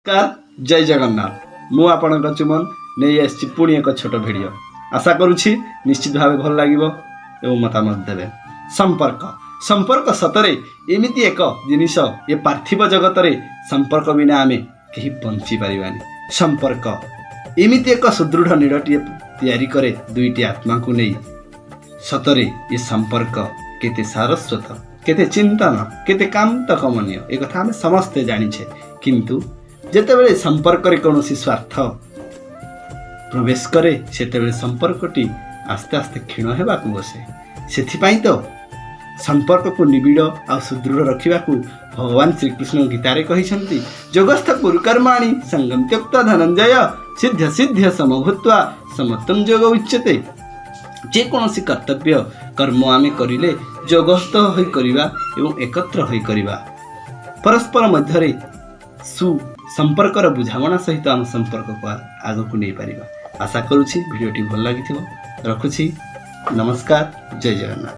ନମସ୍କାର, ଜୟ ଜଗନ୍ନାଥ। ମୁଁ ଆପଣଙ୍କ ଚୁମନ ନେଇ ଆସିଛି ପୁଣି ଏକ ଛୋଟ ଭିଡ଼ିଓ। ଆଶା କରୁଛି ନିଶ୍ଚିତ ଭାବେ ଭଲ ଲାଗିବ ଏବଂ ମତାମତ ଦେବେ। ସମ୍ପର୍କ, ସମ୍ପର୍କ ସତରେ ଏମିତି ଏକ ଜିନିଷ, ଏ ପାର୍ଥିବ ଜଗତରେ ସମ୍ପର୍କ ବିନା ଆମେ କେହି ବଞ୍ଚିପାରିବାନି। ସମ୍ପର୍କ ଏମିତି ଏକ ସୁଦୃଢ଼ ନୀଡ଼ଟିଏ ତିଆରି କରେ ଦୁଇଟି ଆତ୍ମାକୁ ନେଇ। ସତରେ ଏ ସମ୍ପର୍କ କେତେ ସାରସ୍ୱତ, କେତେ ଚିନ୍ତନ, କେତେ କାନ୍ତ କମନୀୟ, ଏ କଥା ଆମେ ସମସ୍ତେ ଜାଣିଛେ। କିନ୍ତୁ ଯେତେବେଳେ ସମ୍ପର୍କରେ କୌଣସି ସ୍ୱାର୍ଥ ପ୍ରବେଶ କରେ, ସେତେବେଳେ ସମ୍ପର୍କଟି ଆସ୍ତେ ଆସ୍ତେ କ୍ଷୀଣ ହେବାକୁ ବସେ। ସେଥିପାଇଁ ତ ସମ୍ପର୍କକୁ ନିବିଡ଼ ଆଉ ସୁଦୃଢ଼ ରଖିବାକୁ ଭଗବାନ ଶ୍ରୀକୃଷ୍ଣ ଗୀତାରେ କହିଛନ୍ତି, "ଯୋଗସ୍ଥଃ କୁରୁ କର୍ମାଣି ସଙ୍ଗଂ ତ୍ୟକ୍ତ୍ୱା ଧନଞ୍ଜୟ, ସିଦ୍ଧ୍ୟାସିଦ୍ଧ୍ୟୋଃ ସମୋ ଭୂତ୍ୱା ସମତ୍ୱଂ ଯୋଗ ଉଚ୍ୟତେ।" ଯେକୌଣସି କର୍ତ୍ତବ୍ୟ କର୍ମ ଆମେ କରିଲେ ଯୋଗସ୍ଥ ହୋଇ କରିବା ଏବଂ ଏକତ୍ର ହୋଇ କରିବା। ପରସ୍ପର ମଧ୍ୟରେ ସୁ ସମ୍ପର୍କର ବୁଝାମଣା ସହିତ ଆମ ସମ୍ପର୍କକୁ ଆଗକୁ ନେଇପାରିବା। ଆଶା କରୁଛି ଭିଡ଼ିଓଟି ଭଲ ଲାଗିଥିବ। ରଖୁଛି, ନମସ୍କାର, ଜୟ ଜଗନ୍ନାଥ।